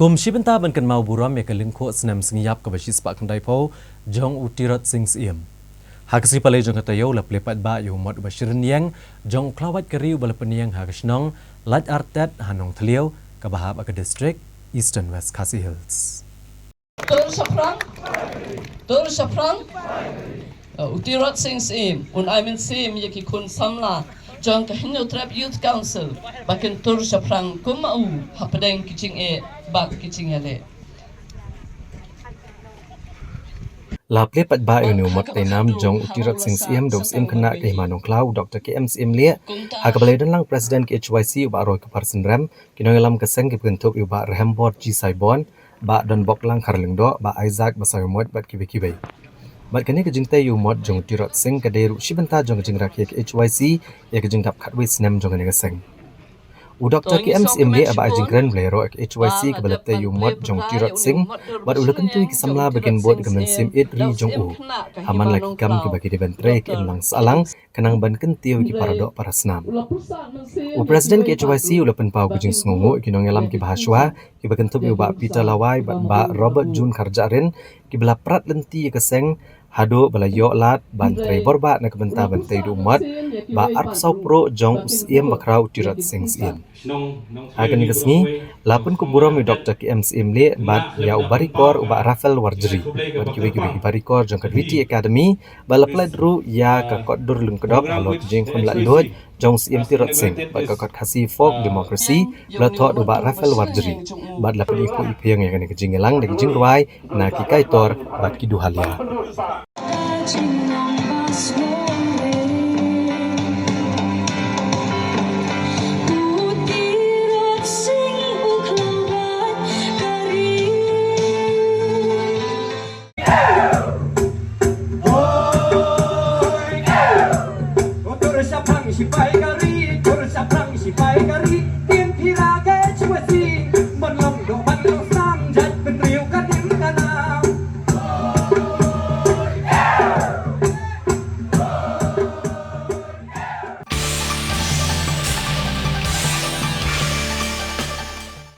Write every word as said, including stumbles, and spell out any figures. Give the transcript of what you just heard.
Kum shi bynta ban kynmaw burom ïa ka lyngkhuh snem sngi ïap kaba shispah khyndai phew jong u Tirot Sing Syiem, ha ka sngi palei jong ka taïew la plie paidbah ïa u mot uba shirin ïeng jong u khlawait ka ri uba la pynïeng ha ka shnong Laitartet ha Nongthliew kaba hap ha ka district Eastern West Khasi Hills. Tur shaphrang, tur shaphrang. Uh, u Tirot Sing Syiem un ai mynsiem ïa ki khun samla jong ka Hynñiewtrep Youth Council ba kin tur shaphrang kum ma u hapdeng ki jingeh bad ki jingïaleh. La plie paidbah ïa une u mot tei nam jong u Tirot Sing Syiem da u Syiem Khynnah ka Hima Nongkhlaw, u Doktor K M Syiem Lieh, ha kaba la ïadonlang President ka H Y C u Bah Roy Kupar Synrem, ki nongïalam ka seng kiba kynthup ïa u Bah Rehembor G Saibon, Bah Donboklang Kharlyngdoh, Bah Isaac Basaiawmoit bad kiwei kiwei. Bad kane ka jingtei ïa u mot jong u Tirot Sing ka dei ruh shi bynta jong ka jingrakhe ka H Y C ïa ka jingdap khatwei snem jong kane ka seng. U Doktor K M Syiem Lieh haba ai jingkren u la ïaroh ïa ka H Y C kaba la tei ïa u mot jong u Tirot Sing bad u la kyntu ïa ki samla ba kin bud ïa ka mynsiem ïeit ri jong u ha man la ki kam kiba ki dei ban trei ïa ka imlang sahlang khnang ban kyntiew ïa ki paradoh parasnam. U President ka H Y C u la pynpaw ka jingsngewnguh ïa ki nongïalam kiba hashwa kiba kynthup ïa u Bah Peter Lawai bad Bah Robert June Kharjahrin kiba la prat lynti ïa ka seng haduh ba la ïoh lad ban trei borbah na ka bynta ban tei da u mot ba arphew saw pruh jong u Syiem Bakhraw u Tirot Sing Syiem. Ha kane ka sngi la pynkup burom ïa u Doktor K M Syiem Lieh bad ïa u Barikor u Bah Raphael Warjri bad kiwei kiwei ki barikor jong ka Dwiti Academy ba la pynlait ruh ïa ka kot dur lyngkdop halor ka jingkhun laitluid jong u Syiem Tirot Sing bad ka kot Khasi Folk Democracy ba la thoh da u Bah Raphael Warjri bad la pynïakhuh ïaphieng ïa kane ka jingïalang da ka jingrwai na ki kaitor bad ki duhalia. Tur shaphrang shipai ka ri, tur shaphrang shipai ka ri, tin phira